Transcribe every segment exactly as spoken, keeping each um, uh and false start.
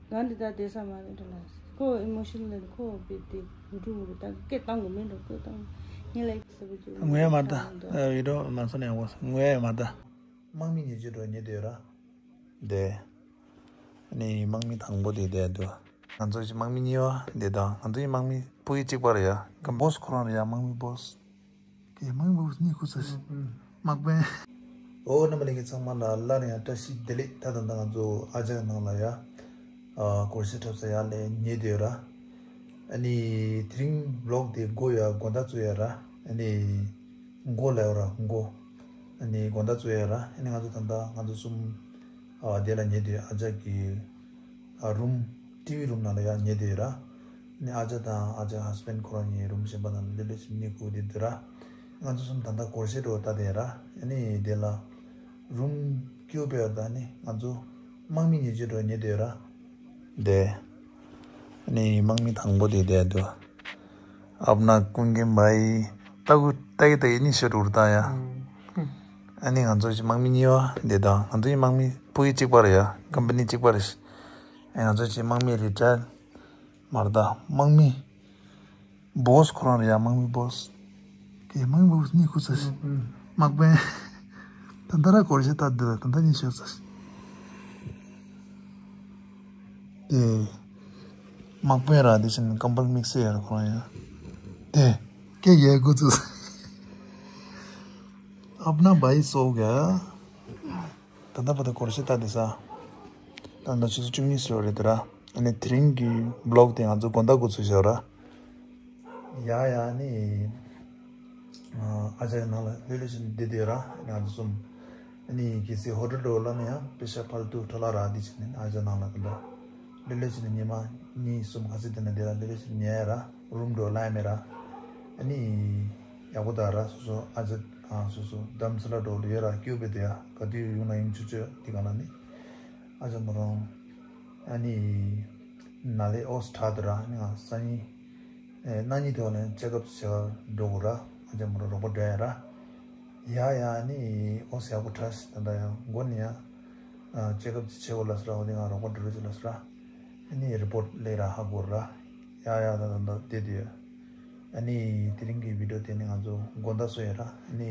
ང་འདི་ལྟར་བསྡད་ས་མ་རེད་འདྲ་ལ། ཁོ་ཨི་མོ་ཤི་ནལ་ཁོ་བི་དེ་ངུ་འགྲོ་ངུ་འགྲོ་ད་སྐད་བཏང་དགོས་མིན་འགྲོ་སྐད་བཏང་ངས་ལ་ཟེར་བ་ཅིག་ངུ་ཡ་མ་ད་བི་ཌིའོ་མ་སོང་ནས་ཡང་བ་ངུ་ཡ་ཡ་མ་ད། དམག་མི་ཉེ་ཆར་འགྲོ་ཉེ་དུས་ར། དེ། ནི་དམག་མི་དང་པོ་དེ་བསྡད་འདུག་ང་ཚོ་ཅི་དམག་མི་གཉིས་པ་དེ་དང་ང་ཚོ་ཡི་དམག་མི་ཕུ་གི་གཅིག་པ་རེད་ཡ། ག་བོ་སི་ཁོ་རང་རེད་ཡ་དམག་མི་བོ་སི། དེ་དམག་མི་བོ་སི་གཉིས་ཁུ་ཚ་ཞིག་དམག་དཔོན། ཨོ་རྣམ་པ་ལྷན་རྒྱས་ཚང་མ་ལ་སླར་ཡང་བཀྲ་ཤིས་བདེ་ལེགས། ད་ད་ལྟ་ང་ཚོ་ཨ་ཅག་ནང་ལ་ཡ། ཨ་སྒོར་གཞས་འཁྲབ་ས་ཡ་ལས་ཉེ་དུས་ར། ཨ་ནི་དེ་རིང་བི་ལོག་དེ་མགོ་ཡ་དགོང་དག་བཙུགས་ཡ་ར། ཨ་ནི་མགོ་ལ་ཡོད་ར་མགོ། ཨ་ནི་དགོང་དག་བཙུགས་ཡ་ར། ཨ་ནི་ང་ཚོ་ད་ལྟ་ང་ཚོ་གསུམ་ཨ་དེ་ལ་ཉེ་དུས་ཨ་ཅག་གི་ཨ་རུམ་ཊི་ཝི་རུམ་ནང་ལ་ཡ་ཉེ་དུས་ར། ཨ་ནི་ཨ་ཅག་དང་ཨ་ཅག་ཧ་སི་བེན་ཌི་ཁོ་རང་གཉིས་རུམ་གཞན་པ་ནང་ལ་ལེ་ལེ་ཞིག་གཉིད་ཁུག་དེ་དུས་ར། ང་ཚོ་གསུམ་ད་ལྟ་སྒོར་གཞས་འགྲོ་ལྟ་དེ་ར། ཨ་ནི་དེ་ལ་རུམ་ཀྱུ་པེ་ཡོད་ད་ནི་ང་ཚོ་དམག་མི་ཉེ་ཆར་འགྲོ་ཉེ་དུས་ར། དེ། ནི་དམག་མི་དང་པོ་དེ་བསྡད་འདུག་ཨབ་ན་ཀུན་མཁྱེན་བྷའི། ཏ་གུ་ཏ་གི་ཏ་གི་ནི་ཤོ་རུར་ཏ་ཡ། ཨ་ནི་ང་ཚོ་ཅི་དམག་མི་གཉིས་པ་དེ་དང་ང་ཚོ་ཡི་དམག་མི་ཕུ་གི་གཅིག་པ་རེད་ཡ། ཀམ་པ་ནི་གཅིག་པ་རེད། ཨ་ང་ཚོ་ཅི་དམག་མི་རི་ཊ་ཡར་མ་རེད་ད་དམག་མི། བོ་སི་ཁོ་རང་རེད་ཡ་དམག་མི་བོ་སི། དེ་དམག་མི་བོ་སི་གཉིས་ཁུ་ཚ་ཞིག་དམག་དཔོན། ད་ལྟ་ར་སྒོར་གཞས་ལྟ་འདི་ལ་ད་ལྟ་གཉིད་ཤོར་ཚ་ཞིག་དེ། དམག་དཔོན་ར་དེ་བཞིན་ཀམ་པལ་དམིགས་བསལ་ཡ་ར་ཁོ་རང་ཡ། དེ། སྐད་རྒྱག་འགོ་ཚུགས། ཨབ་ན་བྷའི་སོ་ག་ད་ལྟ་བར་དུ་སྒོར་གཞས་ལྟ་དེ་ས། ད་ལྟ་ཆུ་ཚོད་བཅུ་གཉིས་སོ་རེད་དེ་ར། ཨ་ནི་དེ་རིང་གི་བི་ལོག་དེ་ང་ཚོ་དགོང་དག་འགོ་ཚུགས་བཞག་ར། ཡ་ཡ་ནི། ཨ་ཅག་ནང་ལ་ལྷོད་ལྷོད་བྱས་ནས་བསྡད་བསྡད་ར་ང་ཚོ་གསུམ། ཨ་ནི་གལ་སྲིད་ཧོ་ཊེལ་འགྲོ་ལབ་ན་ཡང་པེ་ཤ་ཕལ་ཏུ་འཕྲོ་བརླག་རག་དེ་བྱས་ནས་ཨ་ཅག་ནང་ལ་ད་ལྟ་ལྷོད་ལྷོད་བྱས་ནས་ཉི་མ་གཉིས་གསུམ་ག་ཚོད་བསྡད་ན་དེ་ལ་ལྷོད་ལྷོད་བྱས་ནས་ཉལ་ཡ་ར་རུམ་འགྲོ་ལབ་ཡ་མེད་ར། ཨ་ནི་ཡག་པོ་ད་ར་སོ་སོ་ཨ་ཅག་ཨ་སོ་སོ་དྷ་རམ་ས་ལ་འགྲོ་ལ་ཡོད་ར་ཀྱུ་པེ་དེ་ཡ་ག་དུས་ཡོང་ན་ཡོང་ཆོག་ཆོག་དེ་ག་ལ་ནི་ཨ་ཅག་མོ་རང་ཨ་ནི་ནཱ་ལས་ཨོ་སི་དྲག་དེ་ར་ཨ་ནི་ང་སང་ཉིན། ཨེ་གནངས་ཉིན་དེ་བ་ལ་ཅེག་ཨབ་བྱེད་གར་འགྲོ་དགོས་ར། ཨ་ཅག་མོ་རང་རོགས་པ་འགྲོ་ཡ་ར། ཡ་ཡ་ནི་ཨོ་སི་ཡག་པོ་དྲག་ཤག་ད་ལྟ་ཡང་མགོ་ནས་ཡང་ཅེག་ཨབ་ཅིག་བྱེད་དགོས་ལབ་སོང་ར། འོ་དེ་ང་རོགས་པ་འགྲོ་རོགས་བྱེད་ལབ་སོང་ར། ཨ་ནི་རི་པོར་ཊི་སླེབས་ར་ཧ་གོ་ར། ཡ་ཡ་ད་ད་ད་བསྡད་དུས་ཨ་ནི་དེ་རིང་གི་བི་ཌིའོ་དེ་ནི་ང་ཚོ་དགོང་དག་བཟོས་ཡ་ར། ཨ་ནི་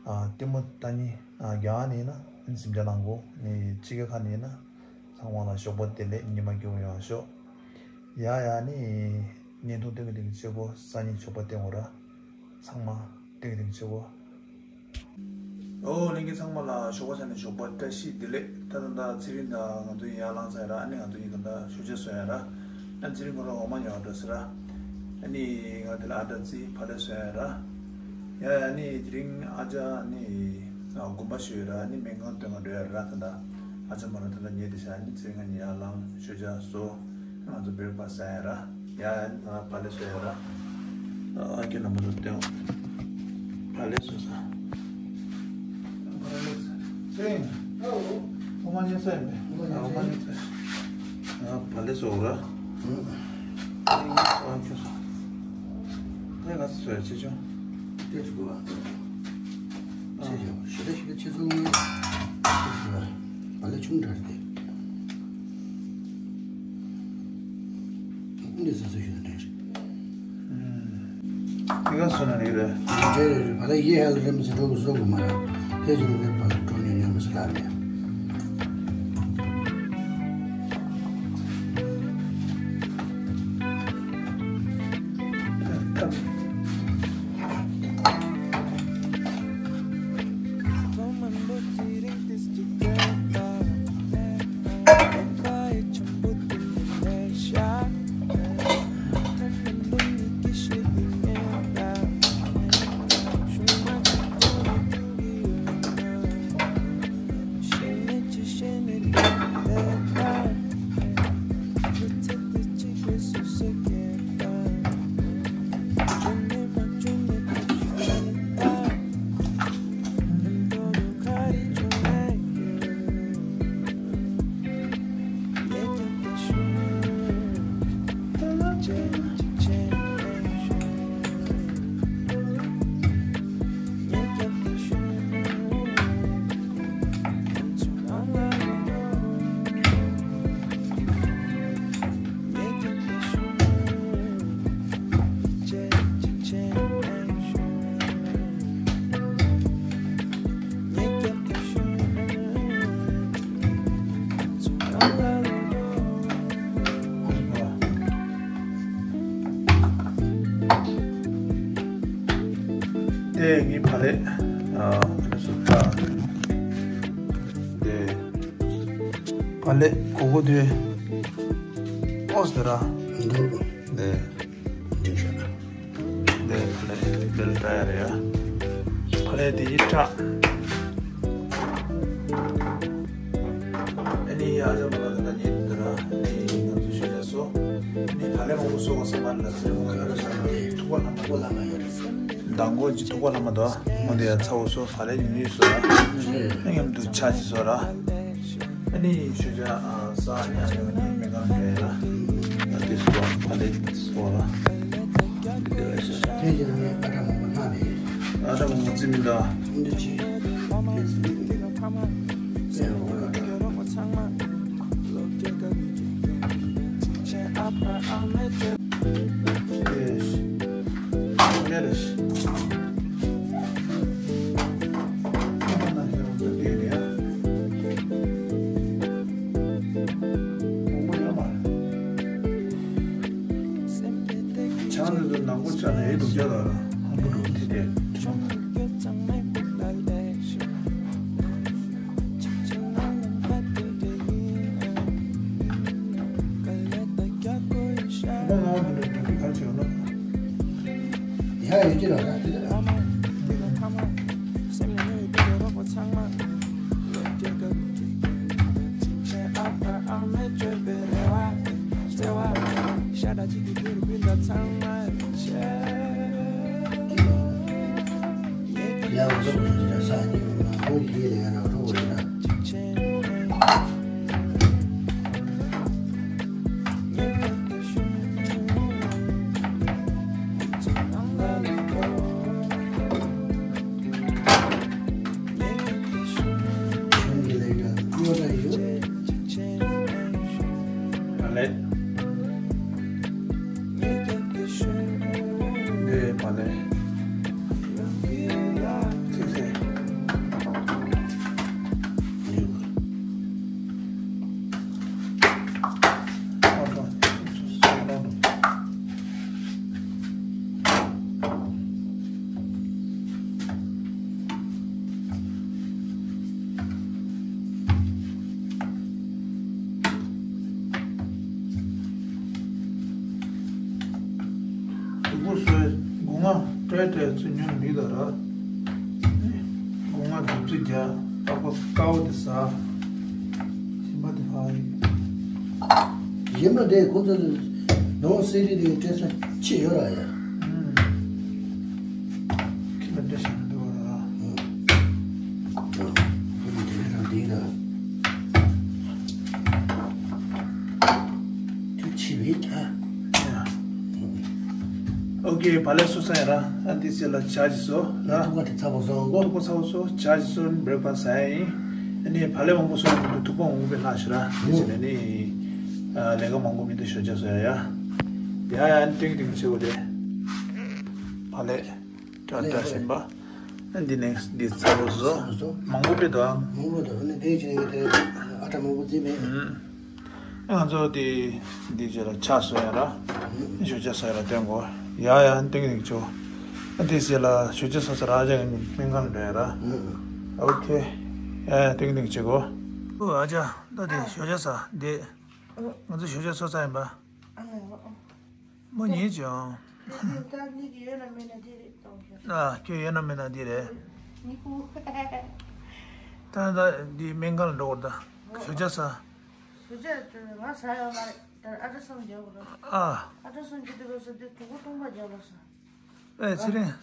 ཨ་ལྟད་མོ་ལྟ་ཉིན་ཨ་རྒྱ་གར་ནས་ཡིན་ན་ཨ་ནི་གཟིམ་འཇག་ལངས་དགོས། ཨ་ནི་ཕྱི་རྒྱལ་ཁག་ནས་ཡིན་ན། ཚང་མ་ལ་ཞོགས་པ་བདེ་ལེགས། ཉི་མ་སྐྱིད་པོ་ཡོང་ཤོག་ཡ་ཡ་ནི་བརྙན་ཐུང་སྟོན་གི་སྟོན་གི་བྱེད་དགོས། སང་ཉིན་ཞོགས་པ་བསྟན་དགོས་ར། ཚང་མ་སྟོན་གི་སྟོན་གི་བྱེད་དགོས། ཨོ་ལྷན་རྒྱས་ཚང་མ་ལ་ཞོགས་པ་ཆ་ནས་ཞོགས་པ་བཀྲ་ཤིས་བདེ་ལེགས། ད་ད་ད་ཚེ་རིང་དང་ང་ཚོ་ཡིན་ཡར་ལངས་ཚར་ར། ཨ་ནི་ང་ཚོ་ཡིན་ད་ད་ཞོགས་ཇ་བཟོ་ཡ་ར། ཨ་ཚེ་རིང་ཁོ་རང་འོ་མ་ཉོ་བ་འགྲོ་ཟེར་ར། ཨ་ནི་ང་དེ་ལ་ཨ་ཏྲ་རྩི་ཕ་ལེ་བཟོ་ཡ་ར། ཡ་ཡ་ནི་དེ་རིང་ཨ་ཅག་ནི་དགོན་པ་ཞུ་ཡོད་ར། ནི་སྨན་ཁང་སྟོན་ག་འགྲོ་ཡ་ར། ད་ལྟ་ཨ་ཅག་མོ་རང་ད་ལྟ་ཉལ་བསྡད་ཤག་ནི་ཚེ་རིང་ང་གཉིས་ཡར་ལངས་ཞོགས་ཇ་བཟོ། ང་ཚོ་བྷེ་རེག་ཕ་སི་ཟ་ཡ་ར། ཡ་ཡ་ནི་ད་ཕ་ལེ་བཟོ་ཡ་ར། ཨ་ཁྱེད་རྣམ་པ་ཚོ་སྟོན། ཕ་ལེ་བཟོ་ས། ཚེ་རིང་། ཨོ་མ་ཉལ་ས་ཡིན་པས། ཨོ་མ་ཉལ་ས། ཨ་ཕ་ལེ་བཟོ་ར། ཨང་ཁྱོད། ད་ང་ཚོ་ཚོས་ཆེ་ཆུང་། ཏེ་ཆུ་གོ་ལ། ཆེ་ཆུང་། ཞི་ལ་ཞི་ལ་ཆེ་ཆུང་ངོས། ཏེ་ཆུ་གོ་ལ། ང་ལ་ཆུང་དྲགས་ཏེ། འདི་ཚོ་ཚོ་ཞུ་ན་དྲན་རེད། དེ་ག་སོ་ན་རེད་རེད། རེད་རེད་རེད། བ་ལ་ཡེ་ཧ་ལ་རེད་མི་ཚེ་འགྲོ་གི་བཟོ་གི་མ་རེད། དེ་ཚོ་རེད་བ་ལ་འགྲོ་ཉོ་ཉོ་མི་ཚེ་ལ་རེད། དེ་ངའི་བག་ལེབ། ཨ། ཁ་སོ་ཁ། དེ་བག་ལེབ་གོ་གོ་དེ། ཨོ་ཟེར་ར། འདུག་དེ། འདི་ཤ། དེ་བག་ལེབ་བེལ་ཏྲ་ཡ་རེད་ཡ། བག་ལེབ་དེ་ཡི་ཁྲ། ཨ་ནི་ཨ་ཅག་མ་ལ་དེ་ལ་ཉེ་དུ་ར། ཨ་ནི་ང་ཚོ་ཤོད་བྱ་སོ། ཨ་ནི་བག་ལེབ་མང་པོ་གསོག་ག་ས་མ་ལ་ཟེར་མ་ལ་ཐུག་པ་ལ་མ་ཐུག་པ་ལ་མ་ཡོད་རེད། མདང་དགོང་གི་ཐུག་པ་ལ་མ་དོ། ཨ་ནི་ཡ་ཚ་བོ་སོ་བག་ལེབ་ཉུང་ཉུང་སོ་ར། ཨ་ནི་མཉམ་དུ་ཆ་ཅིག་སོ་ར། ཨ་ནི་ཤོད་བྱ་ས་ཨ་ནི་ཨ་ནི་མེ་གང་རེད་ར། ཨ་དེ་སོ་བག་ལེབ་སོ་ར། དེ་ཡང་ངས་ཨ་ཏྲ་མང་པོ་ལྷག་མེད། ཨ་ཏྲ་མང་པོ་རྩི་མི་འདྲ། འདི་ཅི། དེ་ཚོ་ཨེ་འོ་ཨ་ཏྲ། ཨེ་ཤི། ཨ་མེ་རེ་ཤི། ཨ་ན་ཧེ་རོ་ཏ་དེ་རེད་ཡ། ཆང་ནི་ཚོ་ནང་པོ་ཆ་ནས་ཨེ་སྡུག་ཅག་ལ་ཧམ་པོ་འགྲོ་དེ་དེ། ཁོ་ང་འདི་འདྲ་འདི་ག་བྱེད་ན། ཡ་ཡོད་ཀྱི་ར་ར་དེ་ར། ཡ་འོ་ཟོ་འདི་འདྲ་ས་ནི་མ་ཧོ་ཡི་ལ་ཡ་ར་རོ་ར། གཟུགས་པོ་སོས་སྒོ་ང་སྤྲད་སྤྲད་ཚུར་ཉོ་མི་ལ་ར། སྒོ་ང་རྡུབ་རྩི་རྒྱག་ཏག་པ་དཀར་པོ་དེ་ཟ། ཞིམ་པ་དེ་ཕ་ཡིན། ཡིན་ན་དེ་ཁོ་ཚོ་ནང་སེ་རི་དེ་སྤྲད་ས་ཅི་ཡོད་ར་ཡ། ཨུམ། ཁྱི་ལ་སྤྲད་ཤག་འདུག་ར། ཨུམ། ཁོ་ཚོ་དེ་རང་དེ་ར། དུ་ཆི་བེད་ཨ། ཨོ་ཁེ། བག་ལེབ་སོ་ས་ཡ་ར། ཨ་འདི་ཟེར་ལ་ཇ་ཅིག་བཟོ་ར། ཐུག་པ་དེ་ཚ་པོ་བཟོ་འོང་གོ། ཐུག་པ་ཚ་པོ་བཟོ། ཇ་ཅིག་བཟོ། བྷི་རེག་ཕ་སི་ཟ་ཡ་ཡིན། ཨ་ནི་བག་ལེབ་མང་པོ་བཟོ་མི་འདུག་ཐུག་པ་མང་པོ་ལྷག་ཤི་ར། དེ་ཟེར་ནས་ནི་ལས་ཀ་མང་པོ་མི་འདུག་ཞོ་ཇ་བཟོ་ཡ་ཡ། ཡ་ཡ། ཨ་ནི་ཏིང་ཏིང་བྱེད་དགོས་དེ། བག་ལེབ་ཏྲ་ཏྲ་ཞིམ་པ། འདི་ནས་འདི་ཚ་པོ་བཟོ། ཚ་པོ་བཟོ། མང་པོ་དཔེ་འདུག་ཨ། མང་པོ་འདུག་ཨ་ནི་དེ་བྱས་ནས་དེ་ཨ་ཏྲ་མང་པོ་བརྩིས་མེད། ཨུམ། ང་ཚོ་དེ་འདི་བྱས་ལ་ཇ་བཟོ་ཡ་ར། ཨུམ། ཞོ་ཇ་བཟོ་ཡ་ར་སྟོན་གོ། ཡ་ཡ། ཏིང་ཏིང་བྱོས། འདི་བྱས་ལ་ཞོ་ཇ་བཟོ་ས་ར་ཇ་ཡིན་སྨན་ཁང་ལ་འགྲོ་ཡ་ར། ཨུམ། ཨོ་ཁེ། ཡ་ཡ། ཏིང་ཏིང་བྱེད་གོ། ཨོ་ཨ་ཅག་ད་དེ་ཞོ་ཇ་ཟ་དེ། ང་ཚོ་ཞོ་ཇ་བཟོ་ས་ཡིན་པ། མོ་ཉིད་ཀྱང་། དེ་དེ་ད་ངེད་ཀྱི་ཡོད་ན་མེད་ན་དེ་རེད་གཏོང་ཤོག་ཨ། ཁྱོད་ཡོད་ན་མེད་ན་དེ་རེད། ངེད་ཀུ། ད་ད་འདི་སྨན་ཁང་ལ་འགྲོ་དགོས་རེད་ད། ཞོ་ཇ་ཟ། ཞོ་ཇ་དེ་ང་ཟ་ཡོད་མ་རེད། ད་ཨལ་ཏྲ་སའུན་རྒྱག་དགོས་རེད། ཨ། ཨལ་ཏྲ་སའུན་རྒྱག་དུས་སྐབས་སུ་དེ་གྲོད་ཁོག་སྟོང་པ་རྒྱག་ལ་ཟ། ཨེ་ཚེ་རིང་།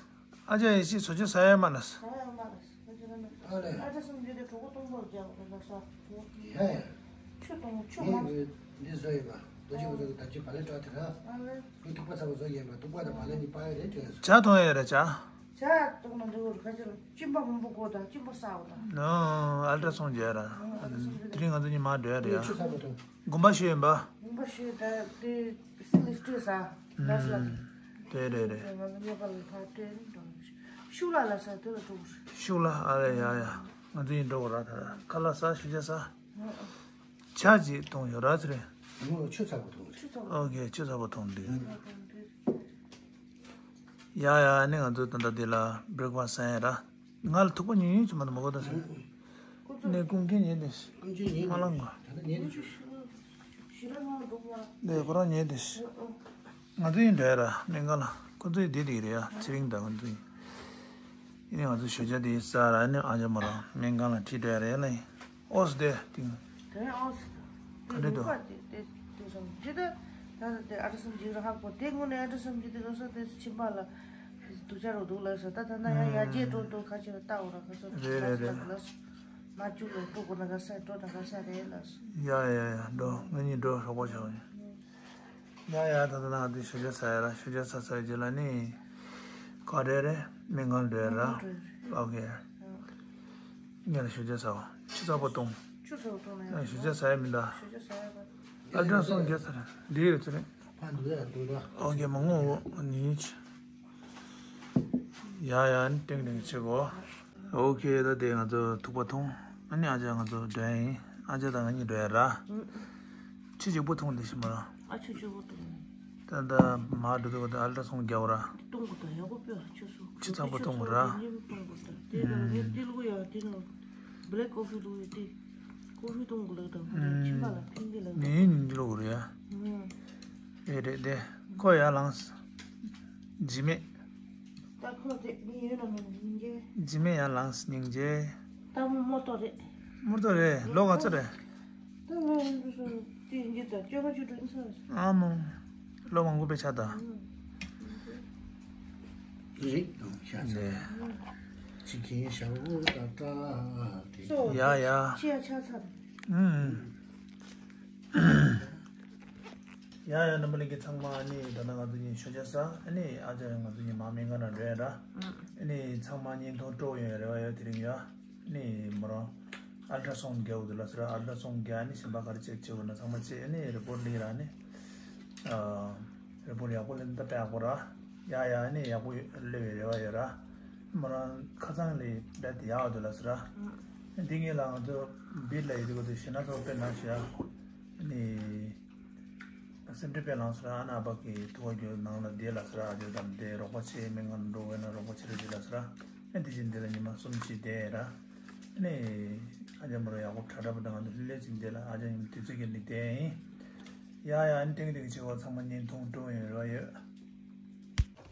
ཨ་ཅག་ཡེ་ཤེས་ཞོ་ཇ་ཟ་ཡ་མ་ལ་ཟ། ཟ་ཡ་མ་ལ་ཟ། ཨ་ལེ། ཨལ་ཏྲ་སའུན་རྒྱག་དུས་གྲོད་ཁོག་སྟོང་པ་རྒྱག་དགོས་རེད་ལ་ཟ། ཡ་ཡ། ཆུ་གཏོང་ཆུ་མང་། ངས་འདི་བཟོ་ཡིན་པ། རྡོ་རྗེ་ཁོ་ཚོ་གི་ད་ཅི་བག་ལེབ་བཀྲ་དེ་ར། ཨ་ལེ། ཁོས་ཐུག་པ་ཚ་པོ་བཟོ་ཡིན་པ། ཐུག་པ་དང་བག་ལེབ་གཉིས་སྤར་ཡ་རེད་དྲན་སོང་། ཇ་འཐུང་ཡ་རེད་ཇ། ཇ་འཐུང་ན་འགྲིག་གི་རེད། ཁ་ཅིག་གཅིན་པ་མང་པོ་དགོས་དང་གཅིན་པ་སྲ་བ་དང་། ཨ་ཨལ་ཏྲ་སའུན་རྒྱག་ར། ཨ་ཨལ་ཏྲ་སའུན་རྒྱག་ར། དེ་རིང་ང་ཚོ་གཉིས་མར་འགྲོ་ཡ་རེད་ཡ། ཆུ་ཚ་པོ་འཐུང་། དགོན་པ་ཞིག་ཡིན་པ། དགོན་པ་ཞིག་ད་དེ་སི་ལིས་ཏི་ས་ལ་ས། དེ་རེད་རེད། ང་ཚོ་ཉེ་པ་ལ་ཕར་སྤྲད་འགྲོ། ཤུགས་ལ་ལ་ས་དེ་ལ་འགྲོ་དགོས་རེད། ཤུགས་ལ་ཨ་ལེ། ཡ་ཡ། ང་ཚོ་གཉིས་འགྲོ་དགོས་ར། ད་ཁ་ལག་ཟ། ཞོ་ཇ་ཟ། ཇ་ཅིག་འཐུང་ཡོད་ར་ཚེ་རིང་། ཆུ་ཚ་པོ་འཐུང་། ཆུ་ཚ་པོ། ཨོ་ཁེ། ཆུ་ཚ་པོ་འཐུང་འདི། ཡ་ཡ། ཨ་ནི་ང་ཚོ་ད་ལྟ་འདི་ལ་བྷི་རེག་ཕ་སི་ཟ་ཡ་ར། ང་ལ་ཐུག་པ་ཉུང་ཉུང་ཅིག་མ་གཏོགས་མ་གོ་ད་ཟེར། ནས་ཀུན་མཁྱེན་ཉལ་བསྡད་ཤག་ཨམ་ཆི་ཉལ་མ་ལངས་གོ། ད་ལྟ་ཉལ་བསྡད་ཤག་ནས་ཁོ་རང་ཉལ་བསྡད་ཤག་ང་ཚོ་ཡིན་འདྲ་ར་སྨན་ཁང་ལ། ཁོ་ཚོ་ཡིན་བསྡད་བསྡད་རེད་ཡ། ཚེ་རིང་དང་ཁོ་ཚོ་ཡིན། ཡིན་ནའི་ང་ཚོ་ཞོགས་ཇ་དེ་ཟ་ར་ནི་ཨ་ཅག་མོ་རང་སྨན་ཁང་ལ་ཁྲིད་འགྲོ་ཡ་རེད་ལ། ཨོ་སི་དེ་དེ། དེ་ཨོ་སི་དེ་ག་འདྲ་འདུག་དེ་དེ་དེ་རང་དེ་ད་ད་དེ་ཨལ་ཏྲ་སོན་ཇི་ར་ཧ་གོ། དེ་དངོས་གནས་ཨལ་ཏྲ་སོན་ཇི་དེ་ག་ས་དེ་ཕྱི་མ་ལ་དེ་སྡུག་ཅག་རུ་འདུག་ལ་ས། ད་ད་ན་ཡ་ཡ་རྗེས་འགྲོ་འདུག་ཁ་ཆེ་ལ་ལྟ་འོ་ར་ཁ་ས་རེད་རེད་རེད། ལ་ས་མ་བཅུག་ལ་འགྲོ་དགོས་ན་ག་ས་འགྲོ་ན་ག་ས་རེད་ལ་ས། ཡ་ཡ་ཡ། འགྲོ་ང་གཉིས་འགྲོ་ཧྲོག་པོ་བྱ་བ་ཡིན། ཡ་ཡ། ད་ལྟ་ང་འདི་ཞོགས་ཇ་ཟ་ཡ་ར། ཞོགས་ཇ་ཟ་ཟ་ཡི་རྗེས་ལ་ནི་ག་རེ་རེད། སྨན་ཁང་འགྲོ་ཡ་ར། སྨན་ཁང་འགྲོ་ཡ་རེད། ཨོ་ཁེ། ངས་ལ་ཞོགས་ཇ་ཟ་བ། ཆུ་ཚ་པོ་བཏུང་། ཆུ་ཚ་པོ་བཏུང་ན་ཡ། ཞོགས་ཇ་ཟ་ཡ་མིན་ད། ཞོགས་ཇ་ཟ་ཡ་ར། ཨལ་ཏྲ་སོན་རྒྱག་ས་རེད། འདི་ཡོད་ཚེ་རེད། ཕ་འདུག་ཡ་འདུག་ད། ཨོ་ཁེ། མ་ངོ་བོ་ནི་ཆ། ཡ་ཡ། ནི་ཏིང་ཏིང་བྱེད་གོ། ཨོ་ཁེ། ད་དེ་ང་ཚོ་ཐུག་པ་འཐུང་། ཨ་ནི་ཨ་ཅག་ང་ཚོ་འགྲོ་ཡ་ཡིན། ཨ་ཅག་དང་ང་གཉིས་འགྲོ་ཡ་ར། ཆུ་གཅིག་པོ་འཐུང་དེ་ཤི་མ་ར། ཨ་ཆུ་གཅིག་པོ་འཐུང་། ད་ད་མ་འགྲོ་དུས་ད་ཨལ་ཏྲ་སོན་རྒྱག་ར། འཐུང་གོ་ད་ཡག་པོ་ཕྱོགས་ཆུ་སོ། ཆུ་ཚ་པོ་འཐུང་ར། འཐུང་གོ་ད། དེ་ལ་ངས་དེ་ལུ་ཡ་དེ་ལ་བྷེ་ལེག་ཀོ་ཕི་ལུ་ཡ་དེ་ཀོ་ཕི་འཐུང་གོ་ལ་ད་ཁོ་ལ་ཆིན་པ་ལ་ཕིང་གི་ལ་ད། ངས་ཉིན་གྱི་ལོ་གོ་ར་ཡ། ཨེ་རེད་དེ། ཁོ་ཡ་ལངས། འཇིགས་མེད། ད་ཁོ་དེ་མི་ཡོད་ན་མི་ཡིན་གྱི། འཇིགས་མེད་ཡར་ལངས་སྙིང་རྗེ། ད་མོ་མོ་ཏོ་རེད། མོ་ཏོ་རེད། ལོ་ག་ཚོད་རེད། ད་ལོ་འདི་སོ་དེ་ཡིན་གྱི་ད་བཅོ་ལྔ་བཅུ་དྲུག་ཡིན་ས་རེད། ཨ་མོ། ལོ་མང་པོ་དཔེ་ཆགས་ད། རིག་དང་ཤ་ཚ། ལེ། ཅི་ཁྱེད་ཞག་པོ་ད་ད་དེ། སོ་ཡ་ཡ། ཅི་ཡ་ཆགས་ཚར། ཨུམ། ཡ་ཡ། རྣམ་པ་ལྷན་རྒྱས་ཚང་མ། ཨ་ནི་ད་ལྟ་ང་ཚོ་གཉིས་ཞོགས་ཇ་ཟ། ཨ་ནི་ཨ་ཅག་ཡང་ང་ཚོ་གཉིས་མར་སྨན་ཁང་ནང་འགྲོ་ཡ་ར། ཨ་ནི་ཚང་མ་བརྙན་ཐུང་སྤྲོ་ཡོང་རེ་བ་ཡོད། དེ་རིང་ཡ། ཨ་ནི་མོ་རང་ཨལ་ཏྲ་སོན་རྒྱག་དགོས་འདུག་ལ་ཟེར། ཨལ་ཏྲ་སོན་རྒྱག་ཨ་ནི་གཞན་པ་ག་རེ་ཅེག་བྱེད་དགོས་ན་ཚང་མ་ཅེག་ཨ་ནི་རི་པོར་ཊི་སླེབས་ར། ཨ་ནི་ཨ་རི་པོར་ཊི་ཡག་པོ་སླེབས་ན་ད་དཔེ་ཡག་པོ་ར། ཡ་ཡ། ཨ་ནི་ཡག་པོ་སླེབས་པའི་རེ་བ་ཡོད་ར། མོ་རང་ཁ་སང་ལས་རྦད་དེ་ཡག་འདུག་ལ་ཟེར་ར། འདི་ངེད་ལ་ང་ཚོ་བིད་ལ་ཡོད་དུས་གོ་དུས་ཞེ་ན་ཚོ་དཔེ་ན་ཞེ་ཡ། ཨ་ནི་སེམས་ཁྲལ་དཔེ་ལངས་ཟེར་ར། ཨ་ན་ཨ་ཕ་གི་ཐུག་པ་རྒྱུ་ནང་ལ་བསྡད་ལ་ཟེར་ར། ཨ་ཅག་དང་བསྡད། རོགས་པ་བྱེད། སྨན་ཁང་འགྲོ་དགོས་ན་རོགས་པ་བྱེད་རོགས་བྱེད་ལ་ཟེར་ར། ཨ་དེ་བཞིན་འདི་ལ་ཉི་མ་གསུམ་བཞི་བསྡད་ར། ཨ་ནི་ཨ་ཅག་མོ་རང་ཡག་པོ་དྲག་དྲག་པོ་དང་ང་ཚོ་ལྷོད་ལྷོད་ཅིག་བསྡད་ལ། ཨ་ཅག་ཉིན་དུས་ཚོད་ཀྱི་ལི་བསྡད་ཡིན། ཡ་ཡ། ཨ་ནི་ཏིང་ཏིང་བྱེད་གོ། ཚང་མ་བརྙན་ཐུང་སྤྲོ་ཡོང་རེ་བ་ཡོད།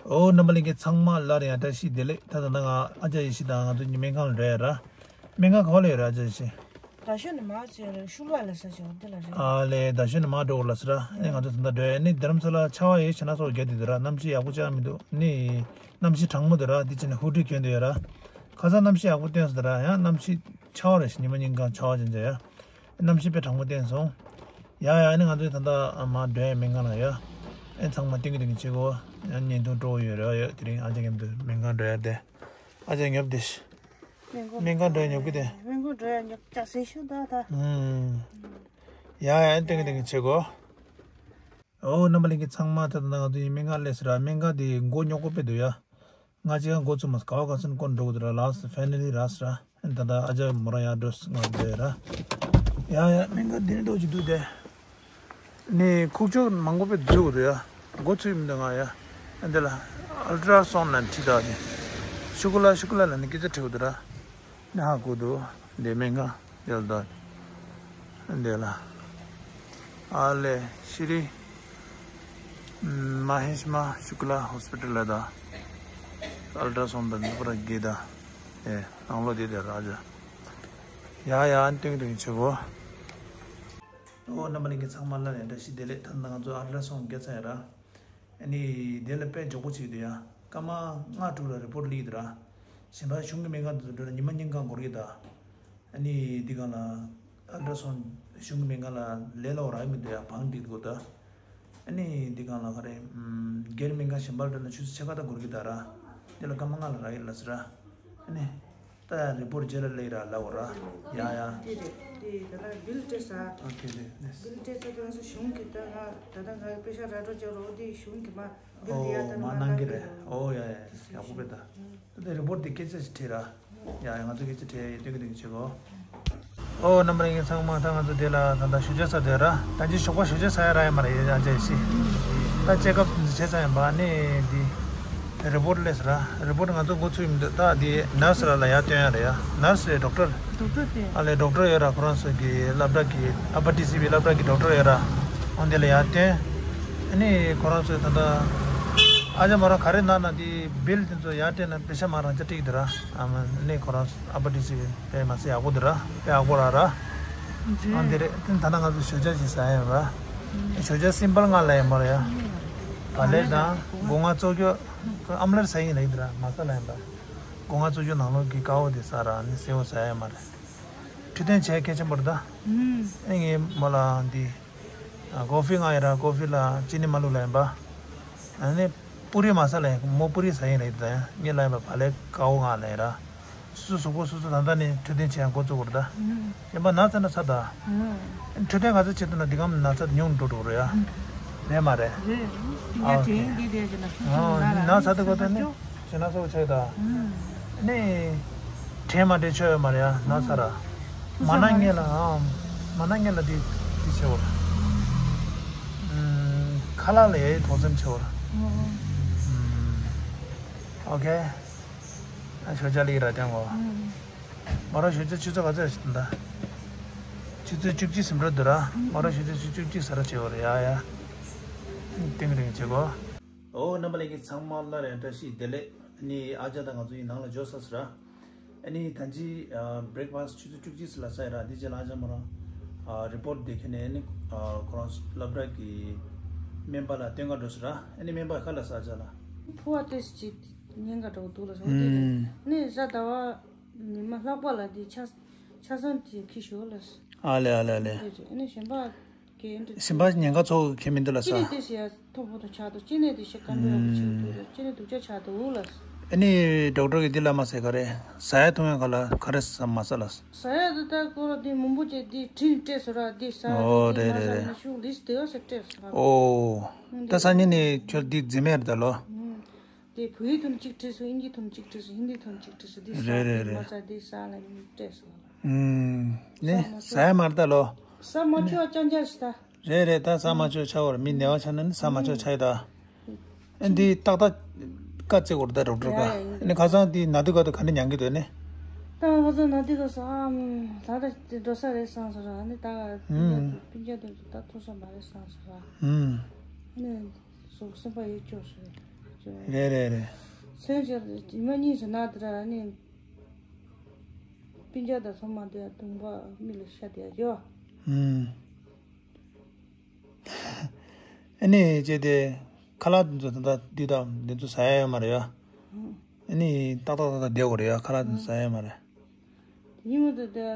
ཨོ་རྣམ་པ་ལྷན་རྒྱས་ཚང་མ་སླར་ཡང་བཀྲ་ཤིས་བདེ་ལེགས། ད་ད་ནང་ང་ཨ་ཅག་ཡེ་ཤེས་དང་ང་ཚོ་གཉིས་སྨན་ཁང་ལ་འགྲོ་ཡ་ར། སྨན་ཁང་ག་པར་ལ་ཡོད་ར་ཨ་ཅག་ཡེ་ཤེས། རྡ་ཤོད་ནས་མར་ཟེར་ར་ཤུག་ལ་ལ་ས་ཞོག་དེ་ལ་རེད། ཨ་ལས། རྡ་ཤོད་ནས་མར་འགྲོ་དགོས་ལ་ཟེར་ར། ཨ་ནི་ང་ཚོ་ད་ལྟ་འགྲོ་ཡ། ཨ་ནི་རྡ་རམ་ས་ལ་ཆར་པ་ཡེ་ཤེས་ན་སོགས་རྒྱག་དེ་འདུག་ར། གནམ་གཤིས་ཡག་པོ་ཅང་མི་འདུག་ཨ་ནི་གནམ་གཤིས་གྲང་མོ་འདུག་ར། དེ་བྱས་ནས་ཧུ་ཌི་གྱོན་བསྡད་ཡོད་ར། ཁ་སང་གནམ་གཤིས་ཡག་པོ་བསྟན་སོང་ད་ར། ཡང་གནམ་གཤིས་ཆར་པ་རེད་ཤག་ཉི་མ་གཉིས་གང་ཆར་པ་ཅན་ཅན་ཡ། གནམ་གཤིས་དཔེ་གྲང་མོ་བསྟན་སོང་། ཡ་ཡ། ཨ་ནི་ང་ཚོས་ད་ལྟ་མར་འགྲོ་ཡ་སྨན་ཁང་ལ་ཡ། ཨེ་ཚང་མ་ཏིང་གི་ཏིང་གི་བྱེད་གོ། ཡང་བརྙན་ཐུང་སྤྲོ་བོ་ཡོད་རེ་བ་ཡོད། དེ་རིང་ཨ་ཅག་མཉམ་དུ་སྨན་ཁང་འགྲོ་ཡ་དེ། ཨ་ཅག་ཉོབ་དེ་ཤི། སྨན་ཁང་འགྲོ་ཡ་ཉོབ་གི་དེ། སྨན་ཁང་འགྲོ་ཡ་ཉོབ་ཅག་སེ་ཤོད་ད་ད། ཨུམ། ཡ་ཡ། ཨེ་ཏིང་གི་ཏིང་གི་བྱེད་གོ། ཨོ་རྣམ་པ་ལྷན་རྒྱས་ཚང་མ། ད་ལྟ་ང་ཚོ་ཡིན་སྨན་ཁང་སླེབས་སོང་ར། སྨན་ཁང་དེ་མགོ་རྙོག་པོ་དཔེ་འདུག་ཡ། ང་གཅིག་ག་འགོ་ཚུགས་མ་སོང་། ག་བ་ག་ཚོད་འགོ་འགྲོ་གི་འདུག་ར། ལགས་སོ། ཕའི་ནལ་ལི་རག་སོང་ར། ད་ལྟ་ཨ་ཅག་མོ་རང་ཡར་འགྲོ་སོང་། ང་འགྲོ་ཡ་ར། ཡ་ཡ། སྨན་ཁང་འདི་ནས་འགྲོ་གི་འདུག་དེ། ནི་ཁུག་ཀྱོག་མང་པོ་དཔེ་འཛུལ་གི་འདུག་ཡ། འགོ་ཚུགས་མི་འདུག་ང་ཡ། འདི་ལ་ཨལ་ཏྲ་སོན་ལ་ཁྲིད་ད་ནི། ཤུ་ཀུ་ལ་ཤུ་ཀུ་ལ་ལ་ནི་སྐད་ཆ་དྲི་གི་འདུག་ར། ནི་ཧ་གོ་འདུག་འདི་སྨན་ཁང་། ཡོད་ད། འདི་ལ། ཨ་ལེ། ཤི་རི། མ་ཧེ་ཤི་མ་ཤུ་ཀུ་ལ་ཧོ་སི་པི་ཊལ་ལ་ད། ཨལ་ཏྲ་སོན་ད་འདི་པར་གི་ད། ཨེ། ནང་ལོགས་དེ་དེ་ར་ཇ། ཡ་ཡ། ཨན་ཏིང་ཏིང་ཆེ་བོ། ཨོ་རྣམ་པ་ལྷན་རྒྱས་ཚང་མ་ལ་ཡང་བཀྲ་ཤིས་བདེ་ལེགས། ད་ནང་ང་ཚོ་ཨལ་ཏྲ་སོན་རྒྱག་ཚར་ཡ་ར། ཨ་ནི་དེ་ལ་དཔེ་མགྱོགས་པོ་བྱེད་ཀྱི་འདུག་ཡ། སྐར་མ་ལྔ་དྲུག་ལ་རི་པོར་ཊི་སླེབས་ཀྱི་འདུག་ར། གཞན་པ་གཞུང་གི་སྨན་ཁང་དེ་ཚོ་འགྲོ་ན་ཉི་མ་གཉིས་གང་འགོར་གྱི་འདུག་ཨ་ནི་འདི་གང་ལ་ཨལ་ཏྲ་སོན་གཞུང་གི་སྨན་ཁང་ལ་ལས་སླ་པོ་རག་གི་མི་འདུག་ཡ། བང་སྒྲིག་དགོས་འདུག་ཨ་ནི་འདི་གང་ལ་ག་རེ། ཨམ། སྒེར་སྨན་ཁང་གཞན་པ་ལ་འགྲོ་ན་ཆུ་ཚོད་ཕྱེད་ཀ་ད་འགོར་གྱི་འདུག་ར། དེ་ལ་སྐར་མ་ལྔ་ལ་རག་གི་ལ་ཟེར་ར། ཨ་ནི། ད་རི་པོར་ཊི་རྗེས་ལ་སླེབས་ར་ལབ་པ་ར། ཡ་ཡ། དེ་རེད། དེ་ད་ལ་བིལ་སྤྲད་ས། ཨོ་ཁེ་རེད། བིལ་སྤྲད་ས་དེ་ང་ཚོ་གཞུང་གི་ད་ང་ད་ལྟ་ང་པེ་ཤ་ར་སྤྲོད་བྱ་རོགས་དེ་གཞུང་གི་མ་བིལ་དེ་ཡ་ད་ཨོ་མ་མ་གནང་གི་གནང་རེད། གི་ཨོ་ཡ་ཡ་ཡ། ཡག་པོ་རེད་ད། ད་ལྟ་རི་པོར་ཊི་དེ་སྐད་ཆ་ཞིག་དྲིས་ར། ཡ་ཡ། ང་ཚོ་སྐད་ཆ་དྲིས་ཡ་ཡོད་དུས་ཀྱི་དུས་ཀྱི་བྱེད་གོ། ཨོ་རྣམ་པ་ལྷན་རྒྱས་ཚང་མ། ད་ང་ཚོ་དེ་ལ་ད་ལྟ་ཞོགས་ཇ་ཟ་དེ་ར། ད་ཅི་ཞོགས་པ་ཞོགས་ཇ་ཟ་ཡ་རག་ཡ་མ་རེད་ཡ། ཨ་ཅག་ཡེ་ཤེས། ད་ཅེག་ཨབ་བྱས་ཚར་ཡིན་པ། ཨ་ནི་འདི། རི་པོར་ཊི་སླེབས་ར། རི་པོར་ཊི་ང་ཚོ་འགོ་ཚུགས་མི་འདུག་ད་འདི་ནར་སི་ར་ལ་ཡར་སྟོན་ཡ་རེད་ཡ། ནར་སི་རེད། ཌོག་ཊར། ཌོག་ཊར་དེ། ཨ་ལས་ཌོག་ཊར་ཡོད་ར། ཁོ་རང་ཚོ་གི་སློབ་གྲྭ་གི་ཨ་པར་ཊི་སི་བི་སློབ་གྲྭ་གི་ཌོག་ཊར་ཡོད་ར། ཨོ་འདི་ལ་ཡར་སྟོན། ཨ་ནི་ཁོ་རང་ཚོས་ད་ལྟ་ཨ་ཅག་མོ་རང་ག་རེ་གནང་ན་འདི་བིལ་དེ་ཚོ་ཡར་སྤྲད་ན་པེ་ཤ་མ་རང་ཅག་སྤྲད་ཀྱི་འདུག་ར། ཨ་མ་ནི་ཁོ་རང་ཨ་པར་ཊི་སི་བི་དཔེ་མ་ཟད་ཡག་པོ་འདུག་ར། དཔེ་ཡག་པོ་ར་ར། ཨ་འདི་རེད། ད་ལྟ་ང་ཚོ་ཞོགས་ཇ་ཅིག་ཟ་ཡ་ཡིན་ར། ཞོགས་ཇ་སིམ་པལ་ང་ལ་ཡིན་མ་ར་ཡ། བག་ལེབ་དང་སྒོ་ང་བཙོ་རྒྱུ། ཁོས་ཨམ་ལར་ཟ་ཡིན་ལབ་ཡིན་འདི་ར། མ་ཟ་ལབ་ཡིན་པ། སྒོ་ང་བཙོ་རྒྱུ་ནང་ལོགས་ཀྱི་ཀ་བོ་དེ་ཟ་ར། ནི་སེའུ་ཟ་ཡ་མ་རེད། འཕྲོད་བསྟེན་བྱས་གལ་ཆེན་པོ་རེད་ད། ཨེ་ངའི་མོ་ལ་འདི། ཀོ་ཧྥི་མངགས་ཡིན་ར། ཀོ་ཧྥི་ལ་ཅི་ནི་མ་བླུགས་ལབ་ཡིན་པ། ཨ་ནི་པུ་རི་མ་ཟ་ལབ་ཡིན། མོ་པུ་རི་ཟ་ཡིན་ལབ་ཡིན་ད། ངས་ལབ་ཡིན་པ་བག་ལེབ་ཀ་བོ་མངགས་ལབ་ཡིན་ར། སོ་སོ་གཟུགས་པོ་སོ་སོ་ད་ལྟ་ནས་འཕྲོད་བསྟེན་བྱེད་ཡ་འགོ་བཙུགས་དགོས་རེད་ད། ཨུམ། གཞན་པ་ན་ཚ་ན་ཚ་ད། ཨུམ། འཕྲོད་བསྟེན་ག་ཚོད་བྱེད་ཐུབ་ན་འདི་གམ་ན་ཚ་ཉུང་འགྲོ་འགྲོ་རེད་ཡ། ཨུམ། རེད་མ་རེད། རེད། ཨ་ཨོ་ཁེ། དེ་འདི་དེ་ཅི་ན་ཤུགས་ཆུང་ན་ཨོ་ན་ན་ཚ་དེ་གོ་ད་ནི་ཞེ་ན་སོགས་ཆགས་ད། ཨུམ། ནི་དྲན་མ་དྲན་ཆོད་ཡོད་མ་རེད་ཡ། ན་ཚ་ར། ཐུག་ས་མ་ན་མ་རེད། ངེ་ལ་ཨ་མ་ན་ངེ་ལ་འདི་འདི་བྱེད་འོར། ཨུམ། ཁ་ལག་ལ་ཡའི་དོགས་སེམས་བྱེད་འོར། ཨོ། ཨུམ། ཨོ་ཁེ། ཞོགས་ཇ་ལི་ར་ཅང་གོ། མ་ར་ཞོགས་ཇ་ཆུ་ཚོད་ག་ཚོད་ཞིག་ད། ཆུ་ཚོད་བཅུ་གཅིག་ཟིན་འགྲོ་འདུག་ར། མ་ར་ཞོགས་ཇ་ཆུ་ཚོད་བཅུ་གཅིག་ཟ་ར་བྱེད་འོ་ར་ཡ་ཡ། ཏིང་རིང་བྱེད་གོ། ཨོ་རྣམ་པ་ལྷན་རྒྱས་ཚང་མ་སླར་ཡང་བཀྲ་ཤིས་བདེ་ལེགས། ནི་ཨ་ཅག་དང་ང་ཚོ་ཡི་ནང་ལ་འབྱོར་ཚར་སོང་ར། ཨ་ནི་ད་ཅི་བྷི་རེག་ཕ་སི་ཆུ་ཚོད་བཅུ་གཅིག་ལ་ཟ་ཡ་ར། འདི་རྗེས་ལ་ཨ་ཅག་མ་ར་རི་པོར་ཊི་དེ་ཁྱེར་ནས་ཨ་ནི་ཁོ་རང་སློབ་གྲྭ་གི་སྨན་པ་ལ་སྟོན་ག་འགྲོ་སོང་ར། ཨ་ནི་སྨན་པ་ག་ལ་ཟ་ཨ་ཅག་ལ། ཕོ་བ་ཏོག་ཙམ་ཅིག་ཉེན་ཁ་འདྲ་བོ་འདུག་ལ་སོང་དེ་ནས་ཨ་ནི་གཟའ་ཟླ་བ། ཉི་མ་ལྷག་པ་ལ་དེ་ཆ་ཆ་ཚང་དེ་ཁྱི་ཞོ་ལ། ཨ་ལེ་ཨ་ལེ་ཨ་ལེ། དེ་རེད། ཨ་ནི་གཞན་པ་གས་འདྲ་ཞིམ་པ་ཉེན་ཁ་ཚོ་གས་མི་འདུག་ལ་ས། ཅི་ནས་དེ་ཞེ་ཡ་མཐོ་པོ་དང་ཆགས་འདུག་ཅི་ནས་དེ་ཞེ་སྐམ་པོ་ཡག་པོ་ཆགས་འདུག་ཅི་ནས་སྡུག་ཅག་ཆགས་འདུག་ལ། ཨ་ནི་ཌོག་ཊར་གིས་འདི་ལ་མ་ཟེར་ག་རེ། ཟ་ཡ་འཐུང་ཡ་ག་ལ་ག་རེ་ཟ་མ་ཟ་ལ། ཟ་ཡ་དེ་ད་ཁོ་ར་དེ་མང་པོ་བྱས་དེ་དྲིན་སྤྲད་སོ་ར་དེ་ཟ་ཨོ་དེ་རེད་མ་རེད་ཟ་རེད། མི་ཤུགས་ལིས་དེ་བ་ཟེར་སྤྲད་སོ་ར། ཨོ། ད་སང་ཉིན་ནས་ཁྱོད་འདི་རྫི་མེད་རེད་ད་ལོ། དེ་བོད་ཡིག་ཐོག་ནས་གཅིག་བྲིས་སོང་། དབྱིན་ཇིའི་ཐོག་ནས་གཅིག་བྲིས་སོང་། ཧིན་དིའི་ཐོག་ནས་གཅིག་བྲིས་སོང་། འདི་ཟ། རེད་རེད་དེ་མ་རེད། ཟ། འདི་ཟ་ལ་ནི་སྤྲད་སོང་། ཨུམ། ནི་ཟ་མ་ཟ་ཆོག་ཡ་མ་རེད་ད་ལོ། ཟ་མ་ཆོག་ཅང་ཅང་ཞིག་ད། རེད་རེད། ད་ཟ་མ་ཆོག་ཆགས་པ་རེད། མི་ནད་པ་ཆགས་ན་ནི་ཟ་མ་ཆོག་ཆགས་ཡོད་ད། ཨ་འདི་ཏག་ཏག་བཀའ་བརྩི་དགོས་རེད་ད་ཌོག་ཊར་ཡ་བཀའ། ཡ་ཡིན། ཨ་ནི་ཁ་སང་འདི་ན་དུས་ག་དུས་ག་འདྲ་མྱང་གི་འདུག་ནི། ད་ང་ཁ་སང་ན་དུས་ག་ས་ཨམ་ད་ད་འགྲོ་ས་རེད་བསམ་སོང་ར། ཨ་ནི་ད་ཨུམ། སྤུན་ཀྱག་དེ་ཚོ་ད་ཐུག་ས་མ་རེད་བསམ་སོང་ར། ཨུམ། ཨ་ནི། སོག་སེམས་པ་ཡོད་ཅོག་ཞིག་རེད། རེད་རེད་རེད། སེམས་ཅན་ཉི་མ་གཉིས་སུ་ན་དེ་ར་ནི། སྤུན་ཀྱག་དང་ཚང་མ་དེ་གདོང་པ་མི་ལ་ཤ་དེ་ཡ་ཅོ། ཨུམ། ཨ་ནི་ཅེ་དེ་ཁ་ལག་འདི་ཚོ་ད་ལྟ་འདི་དང་འདི་ཚོ་ཟ་ཡ་ཡོད་མ་རེད་ཡ། ཨ་ནི་ཏག་ཏག་ཏག་ཏག་བསྡད་དགོས་རེད་ཡ། ཁ་ལག་འདི་ཚོ་ཟ་ཡ་ཡོད་མ་རེད། ཉི་མ་དེ་དེ་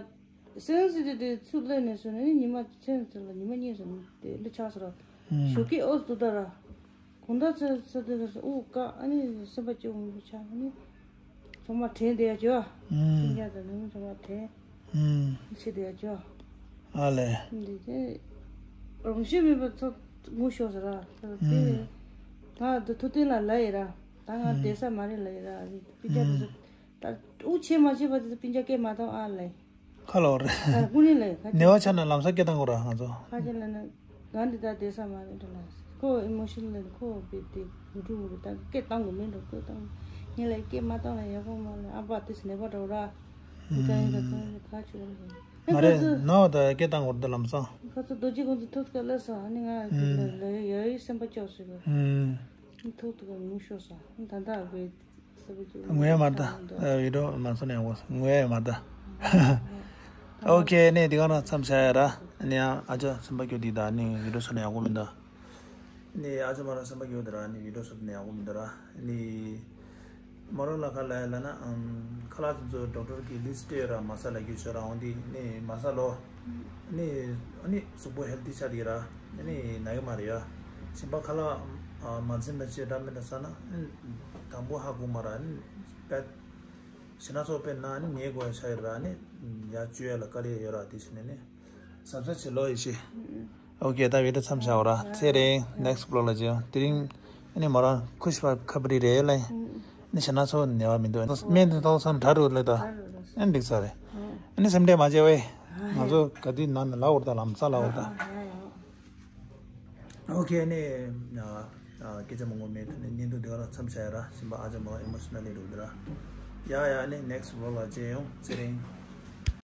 སེམས་སི་དེ་དེ་ཚུར་སླེབས་ནས་སོང་ནས་ཉི་མ་མཚན་ཚེ་ལ་ཉི་མ་གཉིས་སུ་དེ་ལ་ཆགས་སོ་ར། ཞོགས་ཀས་ཨོ་སུ་ད་ར། གུང་ཐང་ཚེ་ཚེ་དེ་ག་སུ་དབུགས་བཀག་ཨ་ནི་སེམས་པ་སྐྱོ་མོ་ཆགས་ཨ་ནི། ཚང་མ་དྲན་བསྡད་ཡ་ཅོ། སེམས་ཅན་དང་ནི་ཚང་མ་དྲན། ཆེ་བསྡད་ཡ་ཅོ། ཨ་ལེ། འདི་དེ་རང་བཞིན་མེད་པ་ཚོ་ངུ་ཤོར་སོ་ར། དེ་ང་འདི་ཐུབ་བསྟན་ལ་ལབ་ཡི་ར། ད་ང་བསྡད་ས་མ་རེད་ལབ་ཡི་ར། སྤུན་ཀྱག་དེ་ཚོ་ད་དབུགས་ཆད་མ་ཆད་པ་དེ་ཚོ་སྤུན་ཀྱག་སྐད་མ་གཏོང་ཨ་ལེ། ཁ་ལོ་རེད། ཨ་ཀུན་ནི་ལེ་ཁ་ནེ་བ་ཆ་ན་ལམ་སང་སྐད་བཏང་དགོས་ར་ང་ཚོ། ཁ་ཆེ་ལ་ན་ང་འདི་ད་བསྡད་ས་མ་རེད་ལ། ཁོ་ཨི་མོ་ཤི་ནལ་ཁོ་བི་དེ་ངུ་འགྲོ་གི་རེད། ད་སྐད་བཏང་དགོས་མིན་འགྲོ་སྐད་བཏང་། ངས་ལ་སྐད་མ་བཏང་ལ་ཡག་པོ་མ་ལ་ཨ་པ་དེ་སི་ནེ་པ་འགྲོ་ར། ཨི་ཀ་ཨི་ཀ་ཁ་ཁ་ཆུ་ར། མ་རེད་ན་བ་ད་སྐད་བཏང་དགོས་རེད་ད་ལམ་སང་། ཁ་ཚོ་རྡོ་རྗེ་ཁོང་ཚོ་ཐུག་ཐུག་ལ་ས་ཨ་ནི་ང་ལ་ཡ་ཡི་སེམས་པ་སྐྱོ་ཟེར་གི། ཐུག་ཐུག་ངུ་ཤོར་ས་ད་ད་བི། ངུ་ཡ་མ་རེད་ད། བི་ཌི་ཡོ་མ་སོང་ནས་ཡང་ངུ་ཡ་མ་རེད་ད། ཨོ་ཁེ། ནས་འདི་ག་རང་མཚམས་བཞག་ཡ་ར། ནས་ཡང་ཨ་ཅག་སེམས་པ་སྐྱོ་འདི་ད་ནས་བི་ཌི་ཡོ་སོང་ནས་ཡག་པོ་མིན་ད། ནས་ཨ་ཅག་མ་རང་སེམས་པ་སྐྱོ་འདི་ར་ནས་བི་ཌི་ཡོ་སོང་ནས་ཡག་པོ་མིན་ད་ར། ནས་མ་རང་ལ་ཁ་ལ་ཡ་ལ་ན་ཁ་ལག་དེ་ཚོ་ཌོག་ཊར་གི་ལིས་སྤྲད་ཡོད་ར། མ་ཟ་ལ་རྒྱུ་ཆོ་ར་འོང་དེ་ནས་མ་ཟ་ལོ། ནི་ཨ་ནི་གཟུགས་པོ་ཧེལ་ཐི་ཆགས་ཀྱི་ར། ཨ་ནི་ན་གི་མ་རེད་ཡ། གཞན་པ་ཁ་ལག་མ་འཛེམ་ན་ཅི་འདྲ་མི་འདྲ་ཟ་ན་དང་པོ་ཧ་གོ་མ་ར། ཨ་ནི་པད་ཞེ་ན་ཚོགས་པས་ན་ཨ་ནི་ཉལ་དགོས་ཡ་ཆགས་ཀྱི་ར། ཨ་ནི་ཡ་བཅོས་ཡ་ལ་དཀའ་ལས་ཡོད་ར། དེ་བྱས་ནས་ནི་གཟབ་གཟབ་བྱེད་ལོ་ཡི་ཤེས། ཨོ་ཁེ། ད་བི་ཌི་ཡོ་མཚམས་བཞག་ར། ཚེ་རིང་ནེག་སི་ཊི་བི་ལོག་ལ་མཇལ། དེ་རིང་ཨ་ནི་མོ་རང་ཁུ་ཤི་བ་ཁ་པ་རི་རེད་ལ། ཨ་ནི་ཞེ་ན་ཚོགས་ནད་པ་མི་འདུག་སྨན་དེ་ཏོག་ཙམ་དྲག་རུ་ལ་ད། ཨ་ནི་འགྲིག་ས་རེད། ཨ་ནི་སེམས་ཁྲལ་མ་བྱེད་བས། ང་ཚོ་ག་དུས་ན་ནི་ལབ་འོར་ད་ལམ་སང་ལབ་འོར་ད། ཨོ་ཁེ། ཨ་ནི། ཨ་སྐད་ཆ་མང་པོ་མེད། ད་ནི་བརྙན་ཐུང་འདི་ག་ལ་མཚམས་བཞག་ཡ་ར། གཞན་པ་ཨ་ཅག་མོ་ལ་ཨི་མོ་ཤི་ནལ་ལི་འགྲོ་འདི་ར། ཡ་ཡ་ནི་ནེགསི་བི་ལོག་ལ་མཇལ་ཡོང་། ཚེ་རིང་།